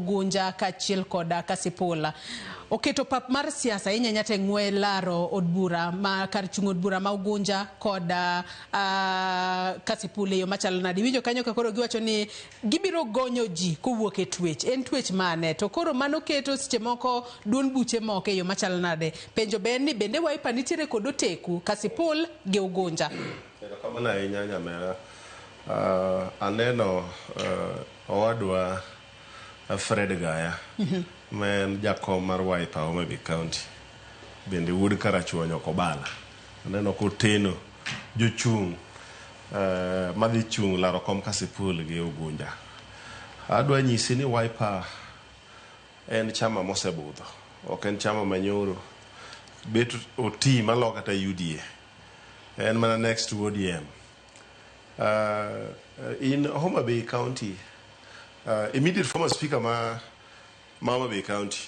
Ugunja kaachiel kod Kasipul oketo pap mar siasa ahinya ahinya to e ng'we laro od bura ma kar chung' od bura ma Ugunja kod Kasipul e yo machalo nade. Iwinjo kanyo ka koro giwacho ni gibiro gonyo ji kowuok e twech. En twech mane? To koro mano keto seche moko duond buche moko e yo machalo nade? Penjo be en ni bende Wiper nitiere kod oteku Kasipul gi Ugunja? Erokamano ahinya nyamera. Aneno owadwa Fred Gaya ma en jakom mar Wiper Homa Bay County bende wuod Karachuonyo Kobala. Aneno koteno jochung' madhi chung' laro kom Kasipul gi Ugunja. Adwa nyisi ni Wiper en chama mosebudho, ok en chama manyoro. Bet oti malo kata UDA. En mana next to ODM. In Homa Bay County, immediate former speaker ma Homa Bay County,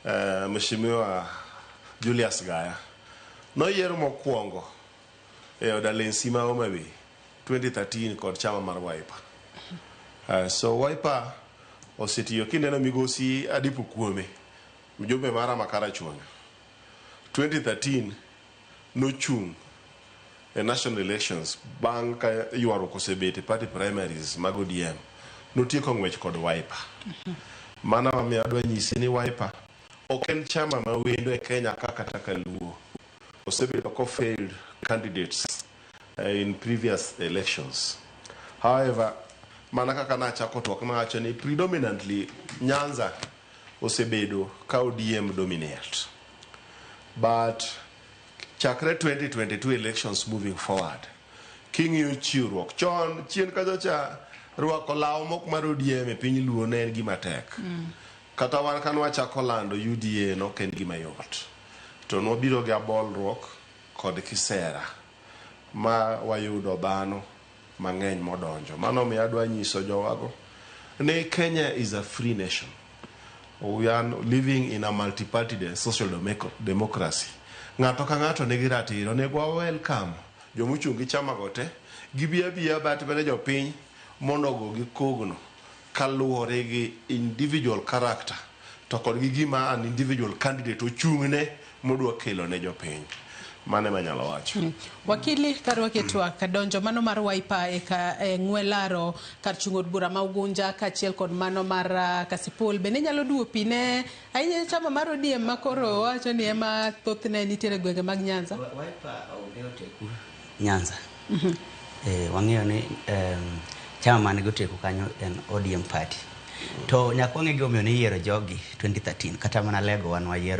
Mheshimiwa Julius Gaya, noyier mokwongo e od Alensi ma Homa Bay 2013 kod chama mar Wiper. So Wiper osetiyo kineno migosi Adipo Kuome, mjumbe mara ma Karachuonyo. 2013 nochung' e national elections bang' ka ywaruok osebet e party primaries mag ODM notieko ng'wech kod Wiper. Mano mamiyo adwa nyisi ni Wiper ok en chama ma wendo e Kenya ka kata ka Luo. Osebedo ko failed candidates in previous elections. However, mana kaka nachako twak nawacho ni predominantly Nyanza osebedo ka ODM dominate. But chakre 2022 elections moving forward, king'iyo chiwruok chon chien kacha cha rwako law mok mar ODM e piny Luo ne en gima tek. Kata wan ka nwachako lando UDA nok en gima yot. To nwabiro gi abolruok kod kisera ma wayudo dhano mang'eny modonjo. Mano omiyo adwa nyiso jowago ni Kenya is a free nation. We are living in a multi-party social democracy. Ng'ato ka ng'ato nigi ratiro. Onego wa welcome jomochung' gi chama go te. Gibi abiya but bende jopiny mondo ogo gi kogno kaluwore gi individual character to kod gi gima an individual candidate ochung'ne modwa kelo ne jopiny. Mano ema anyalo wacho. Wakili karwaki e twak donjo mano mar Wiper e, ka, e ng'we laro kar chung' od bura ma Ugunja kaachiel kod mano mar Kasipul bende nyalo duwo pi ne ahinya chama mar ODM ma koro wacho ni ema thothne nitiere e gwenge mag Nyanza. Wiper onge oteku Nyanza. Wang'eyo ni chama man gi oteku kanyo en ODM party. To nyaka wang'e gimomiyo niyiero jogi 2013 kata mana lego wan wayiero.